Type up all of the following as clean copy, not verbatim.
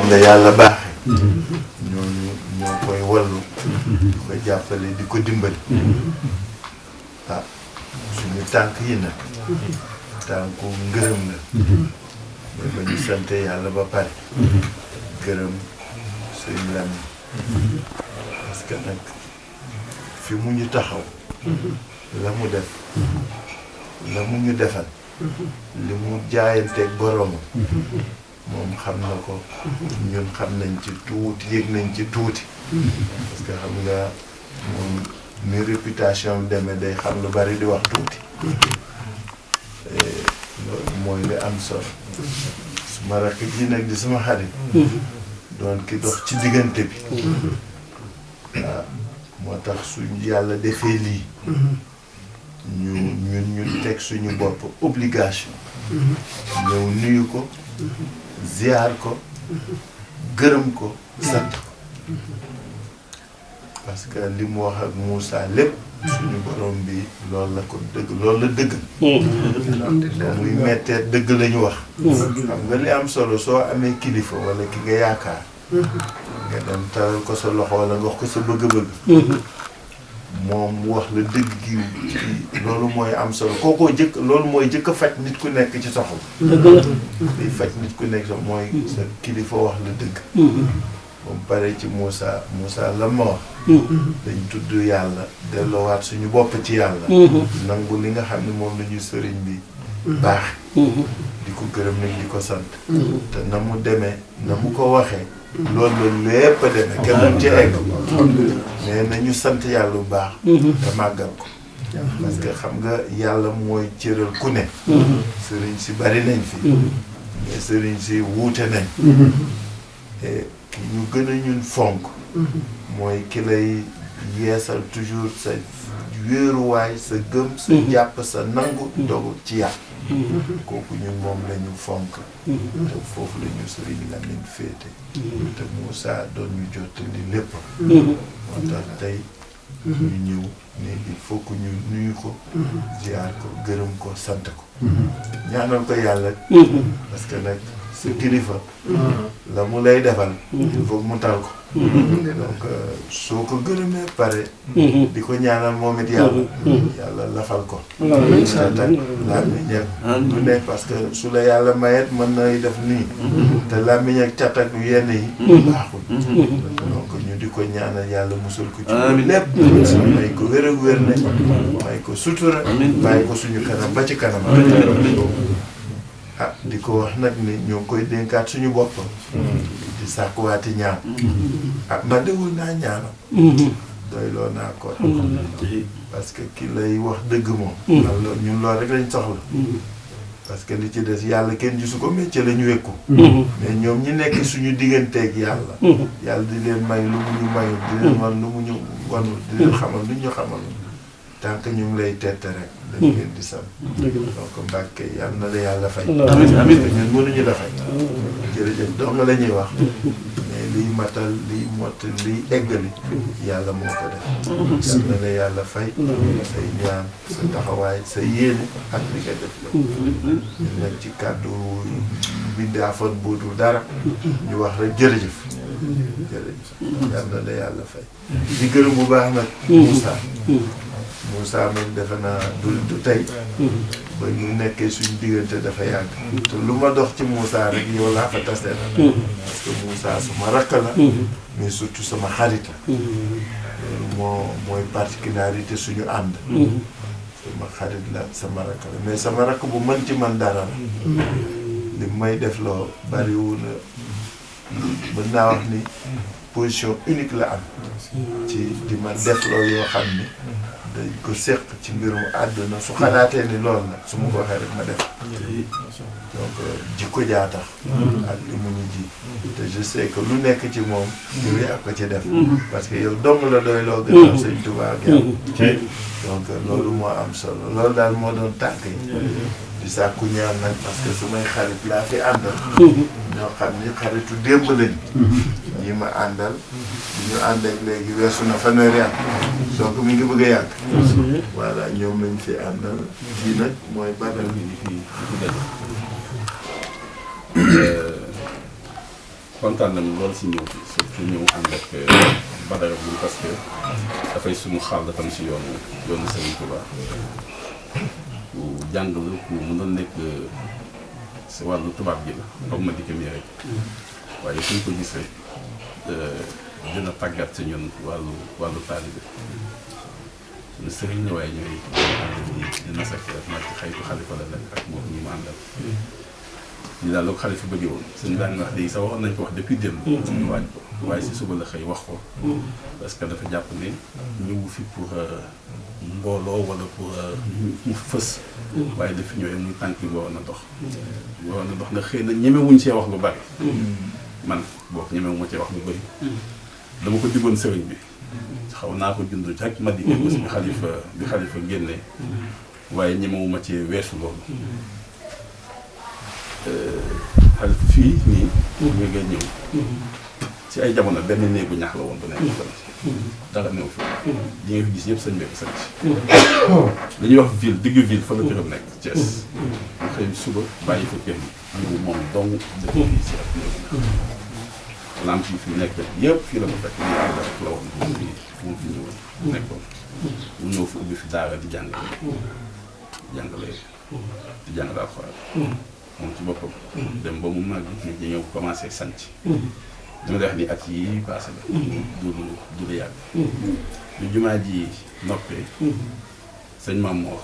la yàlla baaxe ñooñu ñoo koy wallu di ko jàppale di ko dimbali ah suñu tànk yi nag tànku ngërëm la mooy ba ñu sante yàlla ba pare gërëm sëñ Lamine parce que nag fi mu ñu taxaw la mu def la mu ñu defal li mu jaayanteeg boroomam moom xam na ko ñun xam nañ ci tuuti yëg nañ ci tuuti parce que xam nga moom ni réputation demee day xam lu bari di wax tuuti loolu mooy li am solo suma rakk ji nag di suma xarit doon ki dox ci diggante bi waaw moo tax suñu yàlla defee lii ñu teg suñu bopp obligation ñëw nuyu ko ziar ko gërëm ko sant ko parce que li mu wax ak Moussa lépp suñu borom bi loolu la ko dëgg loolu la dëgg muy mettee dëgg la ñu wax xam nga li am solo soo amee kilifa wala ki nga yaakaar nga dem taral ko sa loxo wala nga wax ko sa bëgg-bëgg moom wax la dëgg gi loolu mooy am solo kookoo jëkk loolu mooy jëkk a faj nit ku nekk ci soxla day faj nit ku nekk sax mooy sa kilifa wax la dëgg ba mu pare ci Moussa la ma wax dañ tudd yàlla delloowaat suñu bopp ci yàlla nangu li nga xam ne moom la ñu sëriñ bi baax di ko gërëm nag di ko sant te na mu demee na mu ko waxee loolu lépp a demee kenn mu ci egg mais nañu sant yàlla bu baax te màggal ko parce que xam nga yàlla mooy cëral ku ne sëriñ si bari nañ fi mais sëriñ si wuute nañ ki ñu gën a ñun fonk mooy ki lay yeesal toujours sa wéeruwaay sa gëm sa jàpp sa nangu dogu ci yàlla kooku ñun moom la ñu fonk te foofu la ñu sëriñ Lamine féete te Moussa doon ñu jottali lépp moo tax tey ñu ñëw ne il faut que ñu nuyu ko ziar ko gërëm ko sant ko ñaanal ko yàlla parce que nag sa kilifa la mu lay defal il faut mu tal ko donc soo ko gërëmee pare di ko ñaanal moom it yàlla lafal ko sa tak làmmiñ ak lu ne parce que su la yàlla mayet mën nay def nii te làmmiñ ak cat ak yenn yi baaxul donc ñu di ko ñaanal yàlla musul ko ci lépp may ko wér ak wér ne may ko sutura bàyyi ko suñu kanam ba ci kanam ah di ko wax nag ni ñoo ngi koy dénkaat suñu bopp di sàkkuwaati ñaan ah man de wul naa ñaanam doyloo naa ko parce que ki lay wax dëgg moom ñun loolu rek lañ soxla parce que li ci des yàlla kenn gisu ko mais ci la ñu wékku mais ñoom ñi nekk suñu digganteeg yàlla yàlla di leen may lu mu ñu mayul di leen wan lu mu ñu wanul di leen xamal lu ñu xamal tant que ñu ngi lay tette rek dañ leen di sant donc Mbàkke yàlla na la yàlla fay amiin ñun mënuñu la fay jërëjëf dong la ñuy wax mais liy matal liy mott liy eggali yàlla moo ko def yàlla na la yàlla fay say ñaan sa taxawaay sa yéene ak li nga def la ñu nekk ci kàddu bindaafoon bu dul dara ñu wax rek jërëjëf yàlla na la yàlla fay di gërëm bu baax nag Moussa man defe naa du tey ba ñu nekkee suñu diggante dafa yàgg te lu ma dox ci Moussa rek yow laa fa tasee parce que Moussa sama rakk la mais surtout sama xarit la loolu mooy particularité suñu ànd sama xarit la sama rakk la mais sama rakk bu mën ci man dara la li may def loo bariwul mën naa wax ni position unique la am ci di ma def loo yoo xam ni dañ ko seq ci mbirum àdduna su xalaatee ni loolu la su ma ko waxee rek ma def donc jikko jaa tax ak li mu ñu ji te je sais que lu nekk ci moom yow yaa ko ci def parce que yow dong la doy loo gën a Sëñ Tuubaa ak yow donc loolu moo am solo loolu daal moo doon tànk yi di sàkku ñaan nag parce que su may xarit laa fi àndal ñoo xam ni xaritu démb lañ ñi ma àndal ñu ànd ak léegi weesu na fanweeri at donc mi ngi bëgg a yàgg voilà ñoom lañ fi àndal fii nag mooy badal bi fii kontaan nañu lool si ñëw fi surtout ñëw ànd ak Badara bi parce que dafay suñu xaal dafa am si yoonu Serigne Touba ku jàng la ku mën a nekk si wàllu tubaab gi la comme ma dikkee nii rek waaye suñ ko gis rek dina tàggat si ñun wàllu taalibe suñu sëriñ la waaye ñooy ànd di nasak nag ci xaytu xalifa la nekk ak moom ñi mu àndal ñu daal la ko xalifa bëggee woon suñu daan wax léegi sax waxoon nañ ko wax depuis démb ñu waaj ko waaye si suba la xëy wax ko parce que dafa jàpp ne ñëwu fi pour mbooloo wala pour mu fës waaye daf fi ñëwee muy tànk yi waroon na dox ndax xëy na ñemewuñ see wax lu bari man boo ko ñemewuma cee wax lu bari dama ko diggoon sëriñ bi xaw naa ko jund rek ma di bés bi xalifa génnee waaye ñemewuma cee weesu loolu xalifa fii nii muy nga ñëw ci ay jamono benn néegu ñax la woon bu nekk dara néew fi li nga fi gis yëpp sëñ bi ko sanc li ñuy wax ville diggu ville fa la këram nekk Thiès mu xëy suba bàyyi fa kër gi ñëw moom dong dëkk fii si ak néegu ñax lamp yi fi nekk yëpp fii la ma fekk ñu ànd ak la woon moom fi ñëwoon nekkoon mu ñëw fi ubbi fi daara di jàngale alxuraan moom ci boppam dem ba mu màgg ñu ñëw commencé sanc dama lay wax ni at yi passé la du la yàgg ñu jumaa ji noppee sëñ Maam Moor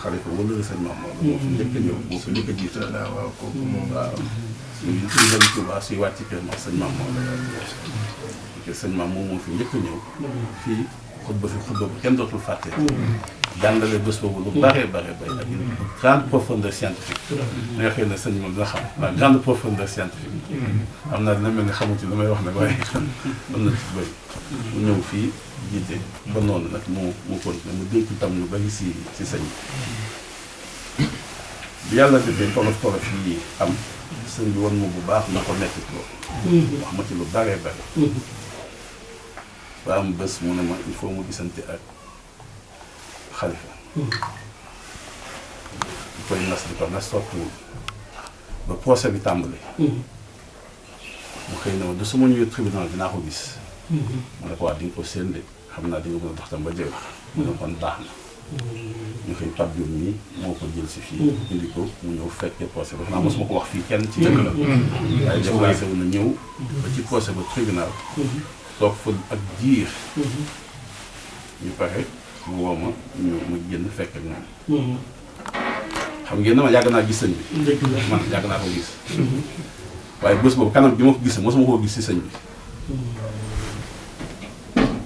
xalifa wala sëñ Maam Moor moo fi njëkk a ñëw moo fi njëkk a jiite waaw kooku moom waaw suñu dem Tuubaa suy wàcc kër moom sëñ Maam Moor la parce que sëñ Maam Moor moo fi njëkk a ñëw fii xutba bu kenn dootul fàtte jàngale bés boobu lu bare ak une grande profondeur scientifique da nga xëy na sëñ moom dina xam waaw grande profondeur scientifique xam naa dina mel ni xamu ci lu may wax nag waaye am na ci bëri mu ñëw fii jiite ba noonu nag mu continué mu dénk tam lu bari si sëñ bi yàlla defee tolof yi am sëñ bi wan ma bu baax na ko nekk loolu wax ma ci lu bare ba am bés mu ne ma il faut mu gisante ak xalifa di koy nas di ko nas sottiwul ba procès bi tàmbali mu xëy na ma du suma ñëwee tribunal dinaa ko gis mu ne ko waa di nga ko séen de xam naa di nga mën a dox tam ba jëw mu ne kon baax na ñu xëy Pape Diop nii moo ko jël si fii indi ko mu ñëw fekkee procès ba xanaa mosuma ko wax fii kenn ci dëkk la waaye déplacé wu na ñëw ba ci procès ba tribunal toog fa ak diir ñu pare mu woo ma ma génn fekk ak moom xam ngeen ne ma yàgg naa gis sëñ bi man yàgg naa ko gis waaye bés boobu kanam bi ma ko gis mosuma koo gis si sëñ bi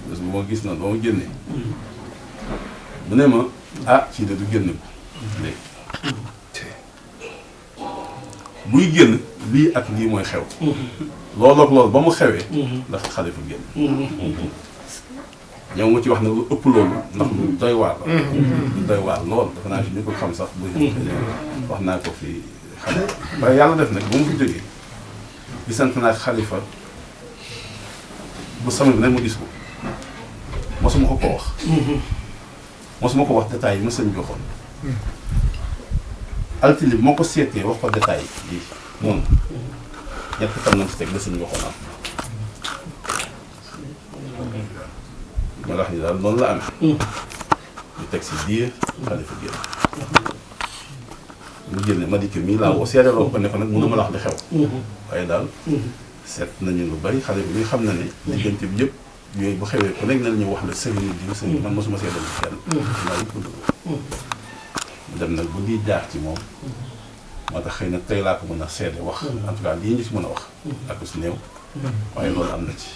bés bu ma gis noonu ba ma génnee mu ne ma ah ci de du génn ko léegi buy génn lii ak lii mooy xew loolu ak loolu ba mu xewee ndax xalifa génn ñëw nga ci wax ne lu ëpp loolu ndax lu doy waar la lu doy waar lool dafa naa fi ñu ko xam sax bu wax naa ko fi xam waaye yàlla def nag ba mu fi jógee gisant naa xalifa bu sama bi nag ma gis ko mosuma ko wax mosuma ko wax détails yi ma sëñ bi waxoon altine bi moo ko seetee wax ko détails yi noonu ñett fan nañ si teg la sëñ bi waxoon am ma wax ni daal noonu la amee ñu teg si diir xalifa génn mu génne ma dikk mii laa woo seedeloo ko ne ko nag mënu ma la wax li xew waaye daal seet nañu lu bari xale bi xam na ne diggante bi yëpp yooyu bu xewee ku nekk na ñu wax la sëriñ diw sëriñ man mosuma seedal ci kenn maa yëpp dugg mu dem nag bu lii jaar ci moom moo tax xëy na tey laa ko mën a seede wax en tout cas lii ñu ci mën a wax ak su néew waaye loolu am na ci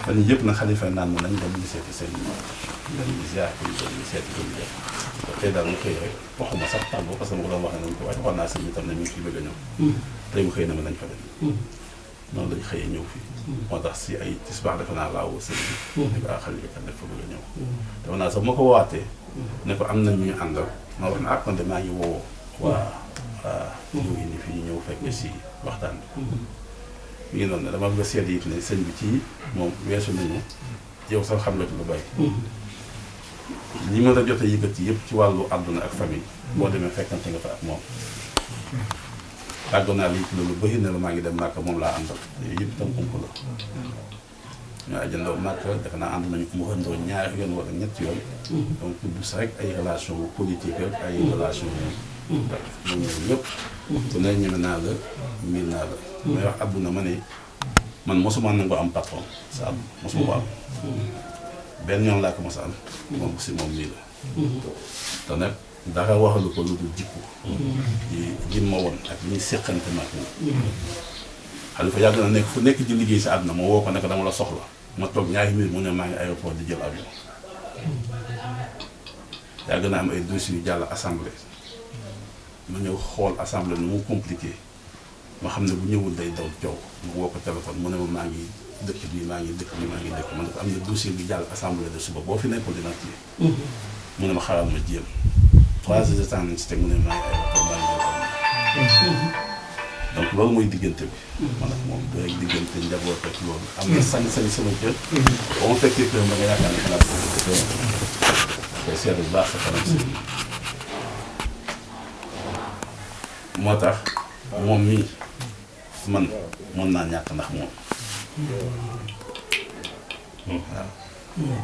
fan yii yëpp nag xalifa naan ma nañ dem ñu seeti sëriñ moom dañuy ziar ko ñu seeti ko ñu def tey daal mu xëy rek waxuma sax tàggoo parce que ma ko doon wax ne nañ ko waaye waxoon naa sëñ bi tam ne ñu ngi fi bëgg a ñëw tey mu xëy na ma nañ fa dem noonu lañ xëyee ñëw fii moo tax si ay tisbaax defe naa laa woo sëñ bi ne ko xalifa kat dafa bëgg a ñëw defe naa sax ma ko waatee ne ko am na ñu àndal ma wax ne ah kon de maa ngi woo waa ñu indi fii ñu ñëw fekk si waxtaan bi mi ngi noonu ne dama bëgg a seet it ne sëñ bi ci moom weesu nañu yow sax xam nga ci lu bay li ma la jot a yëkkati yëpp ci wàllu àdduna ak famille boo demee fekkante nga fa ak moom tàggoon naa lii loolu bëri na la maa ngi dem Màkka moom laa àndal yooyu yëpp tam ump la ñoo ajandoo Màkka defe naa ànd nañu mu xëndoo ñaari yoon wala ñetti yoon donc du sa rek ay relation politique ak ay relation moom ñëpp ku ne ñeme naa la miin naa la may wax àdduna ma ne man mosuma nangu am patron sa am mosuma ko am benn yoon laa ko mos a am moom si moom mii la te nag dara waxalu ko lu dul jikko yi ma woon ak ñuy séqante mag ñi Xalifa yàgg na nekk fu nekk di liggéey si àdduna ma woo ko nekk dama la soxla ma toog ñaari minutes mu ne maa ngi aéroport di jël avion yàgg na am ay dossiers yu jàll assemblée ma ñëw xool assemblée nu mu compliqué ma xam ne bu ñëwul day daw coow mu woo ko téléphone mu ne ma maa ngi dëkk bi maa ngi dëkk bi maa ngi dëkk ma ne ko am na dossier bi jàll assemblée de suba boo fi nekkul dina kii mu ne ma xaaral ma jéem 3 heures de temps nañ si teg mu ne maa ngi aéroport maa ngi jël donc loolu mooy diggante bi man ak moom doy diggante njaboot ak loolu am na sañ-sañ sama kër ba ma fekkee kër ma nga yaakaar ne xalaat koy seet bu baax sa kanam si moo tax moom mii man mën naa ñàkk ndax moom waaw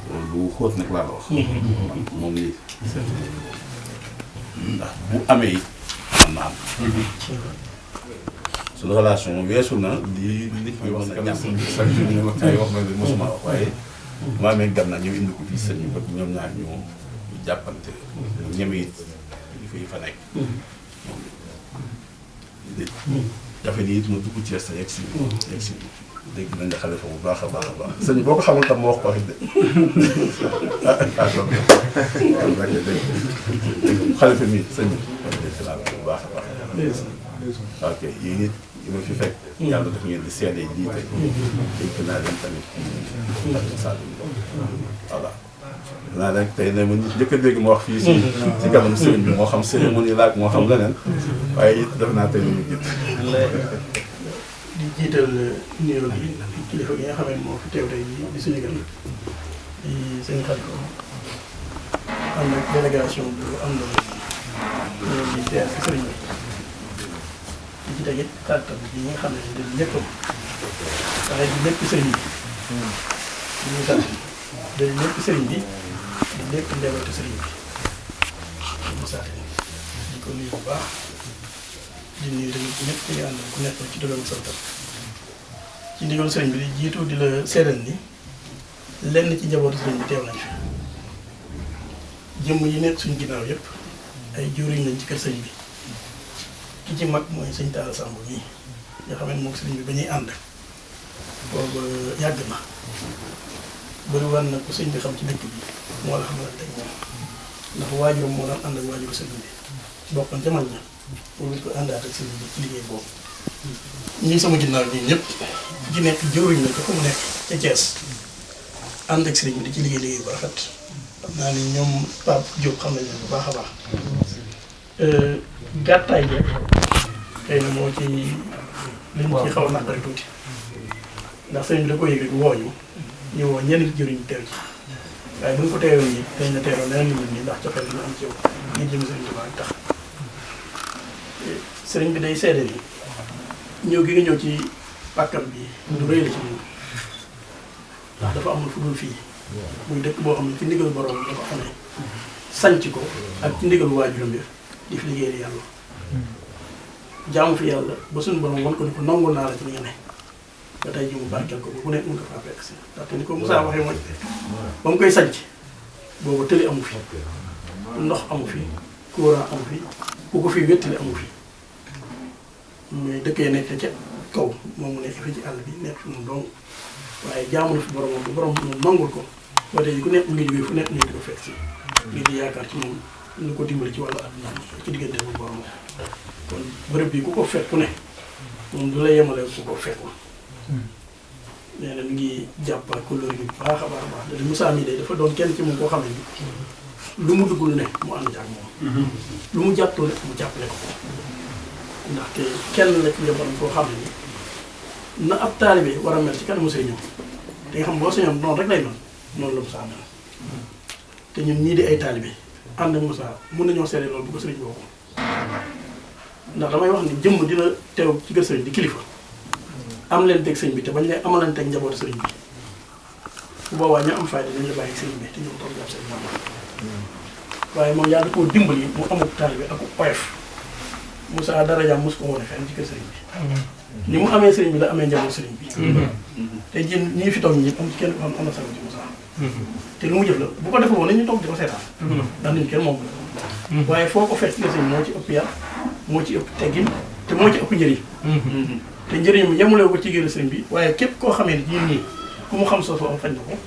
loolu bu xóot nag laa la wax man moom mii ndax bu amee it man na am suñu relation weesu na di nit ñi mën a ñàkk chaque jour ñu ma ay wax ma ne mosuma wax waaye maa amee gan naa ñëw indi ko fii sëñ bi ñoom ñaar ñu jàppante ñeme it yi fa nekk jafe ni it ma dugg Thiès sa yegg si dégg nañ la Xalifa bu baax a baax a baax sëñ boo ko xamul tam ma wax ko rek de Xalifa mi sëñ bi dégg naa bu baax a baax ok yéen it yi ma fi fekk yàlla daf ngeen di seede lii tey dégg naa leen tamit voilà naa rek tey ne ma njëkk a dégg ma wax fii si kanam sëriñ bi moo xam cérémonie laak moo xam leneen waaye it def naa tey lu ñu jët di jiital nuyoo bi kilifa gi nga xam ne moo fi teew tey di suñu gan di sëñ Xalifa am na délégation bu am na ñoom di teew si sëriñ bi di ci teg it kàttan bi nga xam ne di léppam waaye di lépp sëriñ bi di ñu sant di lépp sëriñ bi di lépp njabootu sëriñ bi di mu sant di ko nuyu bu baax di nuyu tamit ñëpp ñu ànd ku nekk ci dogal santam ci ndigal sëriñ bi di jiitu di la seedal ni lenn ci njabootu sëriñ bi teew nañ fi jëmm yi nekk suñu ginnaaw yëpp ay juriñ lañ ci kër sëriñ bi ki ci mag mooy sëñ Talla Samb mii nga xam ne moom sëriñ bi ba ñuy ànd boobu yàgg na bëri war na ko sëñ bi xam ci dëkk bi moo la xamal teg moom ndax waajuram moo daan ànd ak waajuru sëriñ bi bokkoon ca mag ña boobu ko àndaat ak sëriñ bi ci liggéey boobu ñii sama ginnaaw ñii ñëpp ci nekk jëwriñ la ko mu nekk ca Thiès ànd ak sëriñ bi di ci liggéey bu rafet xam naa ni ñoom Pape Diop xam nañ leen bu baax a baax gàttaay bi xëy na moo ci liñ ci xaw a naqari tuuti ndax sëriñ bi da ko yëg rek woo ñu woo ñenn jëriñ teew ci waaye bu ñu ko teewoon nii dañ na teewoon leneen li mel nii ndax cofeel ñu am ci yow ngir jëm sëriñ Tuubaa tax sëriñ bi day seede ni ñëw gi nga ñëw ci pàkkam bi du rëy la ci ñun ndax dafa amul fu dul fii muy dëkk boo xam ne ci ndigal borom dafa amee sanc ko ak ci ndigal waajuram bi di fi liggéeyal yàlla jaamu fi yàlla ba suñu borom wan ko ni ko nangu naa la ci li nga ne ba tey ji mu barkeel ko bu nekk mun ko faa fekk si ndaxte ni ko Moussa waxee mooy ba mu koy sanc boobu tëli amu fi ndox amu fi courant amu fi ku ko fi wéttali amu fi mais dëkkee nekk ca kaw moom mu nekk fii ci àll bi nekk fi moom donc waaye jaamu na fi borom moom bu borom moom nangul ko ba tey ku nekk mu ngi jógee fu nekk ñu di ko fekk si ngir di yaakaar ci moom ñu ko dimbali ci wàllu àdduna ci diggante bu borom kon bërëb bi ku ko fekk ku ne moom du la yemale ku ko fekkul nee na mi ngi jàpp ak couleur bi bu baax a baax a baax da Moussa mii day dafa doon kenn ci moom koo xam ne lu mu dugg lu ne mu ànd ak moom lu mu jàppale mu jàppale ko ndaxte kenn la ci njabootam koo xam ne ni na ab taalibe war a mel ci kanamu sëriñam te nga xam boo sañoon noonu rek lay doon noonu la Moussa mel te ñun ñii di ay taalibe ànd ak Moussa mun nañoo seede loolu bu ko sëriñ boo ko ndax damay wax ni jëmm dina teew ci kër sëriñ di kilifa am leen teg sëñ bi te bañ leen amal leen teg njabootu sëriñ bi bu boobaa ñu am fayda dañ la bàyyi sëriñ bi te ñoom toog jàpp sëriñ bi waaye moom yàlla koo dimbali mu amul taalibe ak oyof Moussa darajaam mos ko wane fenn ci kër sëriñ bi ni mu amee sëriñ bi la amee njaboot sëriñ bi te jën ñi fi toog ñi am ci kenn ko am na sago ci Moussa te lu mu jëf la bu ko defal woon nañu toog di ko seetaan ndax nit kenn moom la waaye foo ko fekk ci kër sëriñ moo ci ëpp yar moo ci ëpp teggin te moo ci ëpp njëriñ te njëriñ mi yemulee ko ci génn sëriñ bi waaye képp koo xamee ni nii ku mu xam soo am faj na ko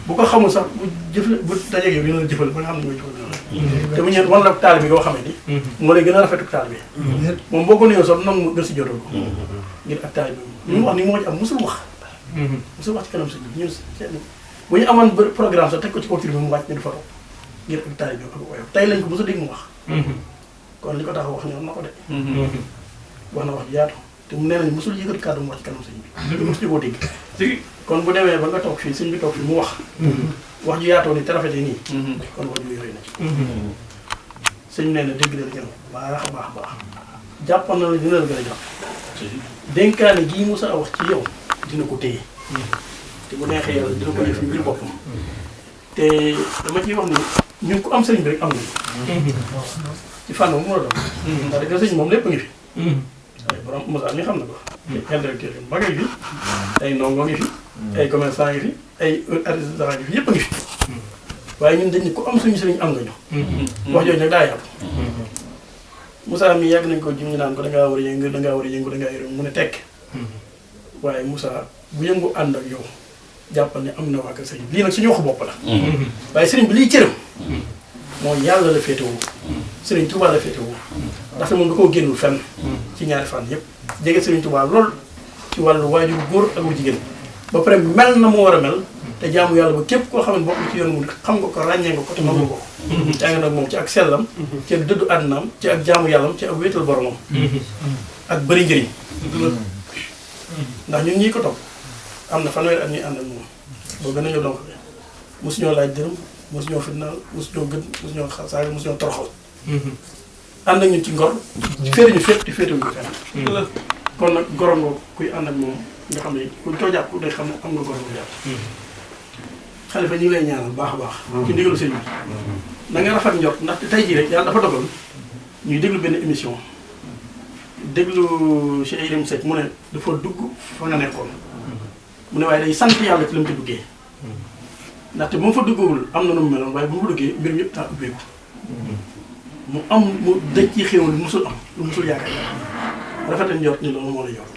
bu ko xamul sax bu jëfle bu dajeeg yow dina la jëfal ba nga xam ne mooy jëfal te bu ñëwee wan la taal bi yoo xamee ni moo lay gën a rafetu taal bi moom boo ko nuyoo sax nangu gën si jotal ko ngir ak taal bi ñu mu wax ni moo ci am musul wax ci kanam sëriñ bi ñun bu ñu amoon programme sax teg ko ci kaw bi mu wàcc ne di photo ngir ak taal bi ak oyof tey lañ ko mos a dégg mu wax kon li ko tax wax ñoom na ko de wax na wax yaatu te mu nee nañ mosul yëkkati kàddu mu wax ci kanam sëñ bi mos ñu koo dégg kon bu demee ba nga toog fii sëñ bi toog fii mu wax ju yaatoo ni te rafetee nii kon wax ju yore na ci sëñ nee na dégg leen gën baax a baax baax jàppal na la dina la gën a jàpp dénkaane gii Moussa wax ci yow dina ko téye te bu neexee yàlla dina ko def ngir boppam te dama ciy wax ni ñun ku am sëñ bi rek am nañu ci fànn bu mu la doon ndax dëgg sëñ moom lépp ngi fi ay borom Moussa mi xam na ko intellectuel yi mag ngi fi ay ndongo ngi fi ay commerçant ngi fi ay artisan ngi fi yëpp a ngi fi waaye ñun dañ ne ku am suñu sëriñ am nga ñu wax jooju nag daa yàpp Moussa mi yàgg nañ ko jim ñu naan ko dangaa war a yëngu dangaa war a yëngu dangaa yëngu mu ne tekk waaye Moussa bu yëngu ànd ak yow jàppal ne am na waa kër sëriñ lii nag suñu waxu bopp la waaye sëriñ bi liy cëram mooy yàlla la féetewoo sëriñ Touba la féetewoo ndax moom da koo génnul fenn ci ñaari fànn yëpp jege sëriñ Touba lool ci wàllu waajur góor ak wu jigéen ba pare mel na mu war a mel te jaamu yàlla ba képp koo xam ne bokk ci yoon mu xam nga ko ràññee nga ko te mën nga ko yaa ngi nag moom ci ak sellam ci ak dëddu àddinaam ci ak jaamu yàllam ci ak wéetal boromam ak bëri njëriñ ndax ñun ñii ko topp am na fanweeri at ñuy ànd ak moom boo gën a ñëw donc mosuñoo laaj dërëm mosuñoo fitnaal mosuñoo gën mosuñoo xasaaga mosuñoo toroxal ànd ak ñun ci ngor féete ñu fépp te féetewuñu ko fenn kon nag gorom nga kuy ànd ak moom nga xam ne ku ko jàpp day xam ne am nga gorom nga jàpp xalifa ñu ngi lay ñaanal baax a baax ci ndigalu sëñ bi na nga rafet njort ndaxte tey jii rek yàlla dafa dogal ñuy déglu benn émission déglu Cheikh Yérim Seck mu ne dafa dugg fa nga nekkoon mu ne waaye day sant yàlla ci la mu ci duggee ndaxte bu ma fa duggawul am na nu mu meloon waaye bu ma fa duggee mbir mi yëpp taa ubbeeku mu am mu daj ci xéewal lu musul am lu musul yaakaar rafetal njort ni loolu moo la njort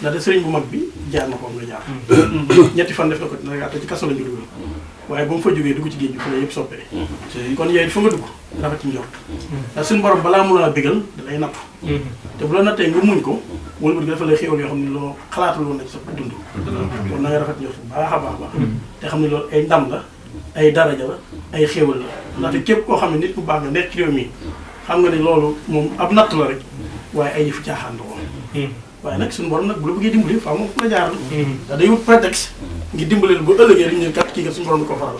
ndaxte sëriñ bu mag bi jaar na ko nga jaar ñetti fan def na ko dina te ci kaso lañu dugal waaye ba mu fa jógee dugg ci géej gi fa la yëpp soppee kon yooyu fa nga dugg rafet ci njort ndax suñu borom balaa mun a bégal da lay napp te bu la nattee nga muñ ko wala bët dafa lay xéewal yoo xam ne loo xalaatul woon na ci sa dund kon na nga rafet njort bu baax a baax baax te xam ne loolu ay ndam la ay daraja la ay xéewal la ndaxte képp koo xam ne nit ku baax nga nekk ci réew mi xam nga ne loolu moom ab natt la rek waaye ay yëfu caaxaan la woon waaye nag suñu borom nag bu la bëggee dimbali faaw moom fu la jaaral ndax day wut prétexte ngir dimbali la ba ëllëgee rek ñu ne kat kii kat suñu borom da koo faral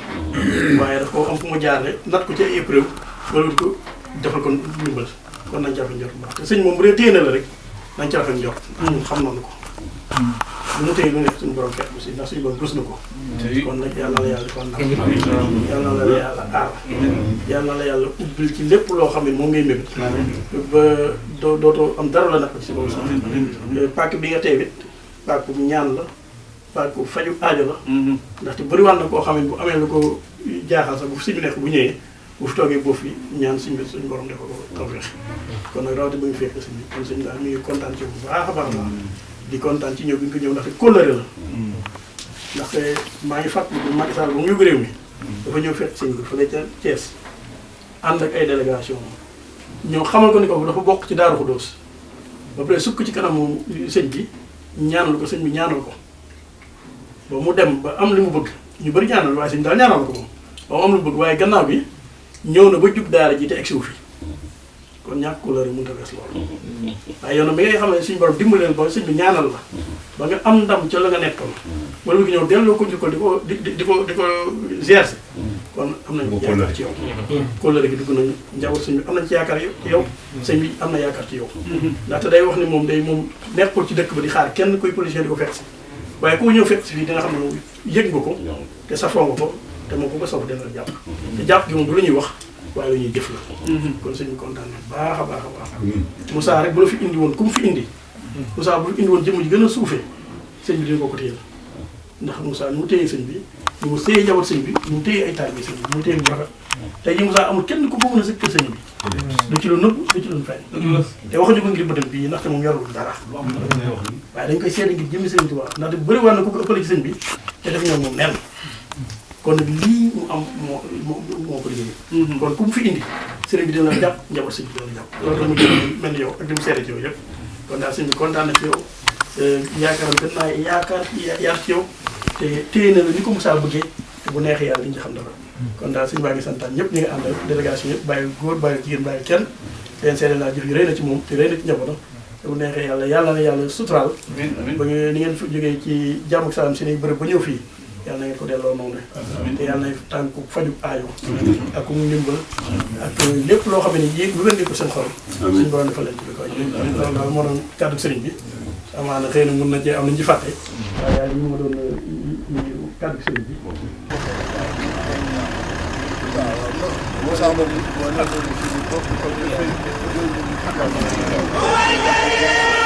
waaye daf koo am fu mu jaarale natt ko ci ay épreuve wala wut ko defal ko ndimbal kon nañ ci rafet njort bu baax te sëñ moom bu dee téye na la rek nañ ci rafet njort xam nañu ko lu mu téye lu nekk suñu borom fekk aussi ndax suñu borom rus na ko kon nag yàlla na la yàlla defal ndam yàlla na la yàlla aar yàlla na la yàlla ubbil ci lépp loo xam ne moom ngay mébét ba dootoo am dara la nag ci boobu sax pàkk bi nga teewit pàkk bu ñaan la pàkk bu faju aajo la ndaxte bëriwaan na koo xam ne bu amee lu ko jaaxal sax bu si bi nekk bu ñëwee bu fi toogee boofu yi ñaan suñ bi suñu borom defal ko tawfeex kon nag rawate ba ñu fekk sëñ bi kon sëñ daal mi ngi kontaan ci bu baax a baax baax di kontaan ci ñëw bi ñu ko ñëw ndaxte kóllëre la ndaxte maa ngi fàttali Macky Sall ba mu yóbbu réew mi dafa ñëw fekk sëñ bi fële ca Thiès ànd ak ay délégation ñoo xamal ko ni ko dafa bokk ci Daaru Xuddoos ba pare sukk ci kanamu sëñ bi ñaanal ko sëñ bi ñaanal ko ba mu dem ba am li mu bëgg ñu bëri ñaanal waaye sëñ daal ñaanal ko moom ba mu am li mu bëgg waaye gannaaw bi ñëw na ba jub daara ji te egsiwu fi kon ñàkk couleur yi mënut a wees loolu waaye yow nag mi ngay xam ne suñu borom dimbali leen ba sëñ bi ñaanal la ba nga am ndam ca la nga nekkoon wala bu ñëw delloo ko njukkal di ko gerse kon am nañu yaakaar ci yow kóllëre gi dugg nañu njaboot sëñ bi am nañ ci yaakaar yow sëñ bi am na yaakaar ci yow ndaxte day wax ni moom nekkul ci dëkk ba di xaar kenn koy policier di ko fekk si waaye ku ñëw fekk si fii dina xam ne moom yëg nga ko te safoo nga ko te moom ku ko soof dina la jàpp te jàpp gi moom du lu ñuy wax waaye lu ñuy jëf la kon sëñ bi kontaan na baax a baax a baax Moussa rek bu la fi indi woon ku mu fi indi Moussa bu indi woon jëmm ji gën a suufee sëñ bi dina ko téyel ndax Moussa ni mu téyee sëñ bi ni mu téyee njaboot sëñ bi ni mu téyee ay taalibe sëñ bi ni mu téyee bu rafet tey jii Moussa amul kenn ku ko mën a sëkkal sëñ bi du ci lu nëbb du ci lu feeñ te waxuñu ko ngir bëtam bii ndaxte moom yorul dara waaye dañ koy seede ngir jëmmi sëñ Tuubaa ndaxte bëri war na ku ko ëppale ci sëñ bi te def ñoom moom nenn kon nag lii mu am moo ko liggéey kon ku mu fi indi sëriñ bi dina la jàpp njaboot sëñ bi dina la jàpp loolu la mu jël mel ni yow ak li mu seede ci yow yëpp kon daal sëñ bi kontaan na ci yow yaakaaram gën naa yaar ci yow te téye na la ni ko Moussa bëggee te bu neexee yàlla diñu ci xam dara kon daal sëñ baa ngi santaan ñëpp ñi nga àndal délégation yëpp bàyyi góor bàyyi jigéen bàyyi kenn leen seede naa jëf yi rëy na ci moom te rëy na ci njabootam te bu neexee yàlla na yàlla suturaal ba ni ngeen fi jógee ci jàmm ak salaam seen bërëb ba ñëw fii yàlla na ngeen ko delloo noonu te yàlla na tànku faju aajo ak mu ndimbal ak lépp loo xam ne yéeg lu ngeen ko seen xol suñu borom defal leen ci bi ko loolu daal moo doon kàddu sëriñ bi amaana xëy na mun na cee am nañu ci fàtte waaye yàlla ñu ma doon kàddu sëriñ bi waaw